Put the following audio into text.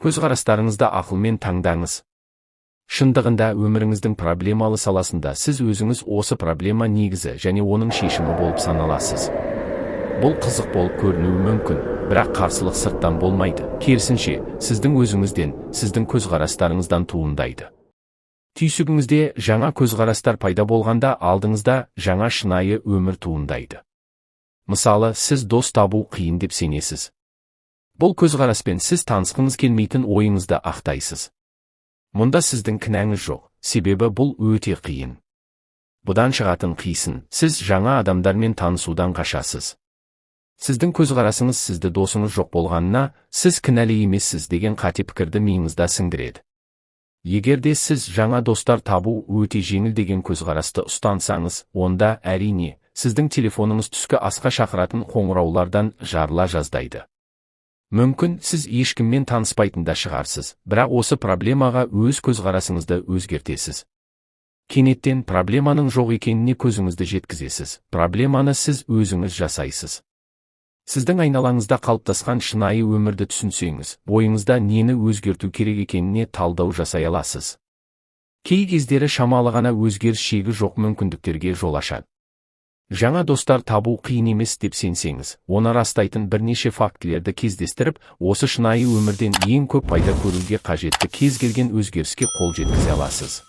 Көзқарастарыңызды ақылмен таңдаңыз. Шындығында, өміріңіздің проблемалы саласында сіз өзіңіз осы проблема негізі және оның шешімі болып саналасыз. Бұл қызық болып көрінуі мүмкін, бірақ қарсылық сырттан болмайды. Керісінше, сіздің өзіңізден, сіздің көзқарастарыңыздан туындайды. Түйсігіңізде жаңа көзқарастар пайда болғанда, алдыңызда жаңа шынайы өмір туындайды. Мысалы, сіз дос табу қиын деп сенесіз. Бұл көзқараспен сіз танысқыңыз келмейтін ойыңызды ақтайсыз. Мұнда сіздің кінәңіз жоқ, себебі бұл өте қиын. Бұдан шығатын қисын: сіз жаңа адамдармен танысудан қашасыз. Сіздің көзқарасыңыз сізді досыңыз жоқ болғанына сіз кінәлі емессіз деген қате пікірді миыңызда сіңдіреді. Егер де сіз жаңа достар табу өте жеңіл деген көзқарасты ұстансаңыз, онда, әрине, сіздің телефоныңыз түскі асқа шақыратын қоңыраулардан жарыла жаздайды. Мүмкін, сіз ешкіммен таныспайтын да шығарсыз, бірақ осы проблемаға өз көзқарасыңызды өзгертесіз. Кенеттен проблеманың жоқ екеніне көзіңізді жеткізесіз. Проблеманы сіз өзіңіз жасайсыз. Сіздің айналаңызда қалыптасқан шынайы өмірді түсінсеңіз, бойыңызда нені өзгерту керек екеніне талдау жасай аласыз. Кей кездері шамалы ғана өзгеріс шегі жоқ мүмкіндіктерге жол ашады. Жаңа достар табу қиын емес деп сенсеңіз, оны растайтын бірнеше фактілерді кездестіріп, осы шынайы өмірден ең көп пайда көруге қажетті кез келген өзгеріске қол жеткізе аласыз.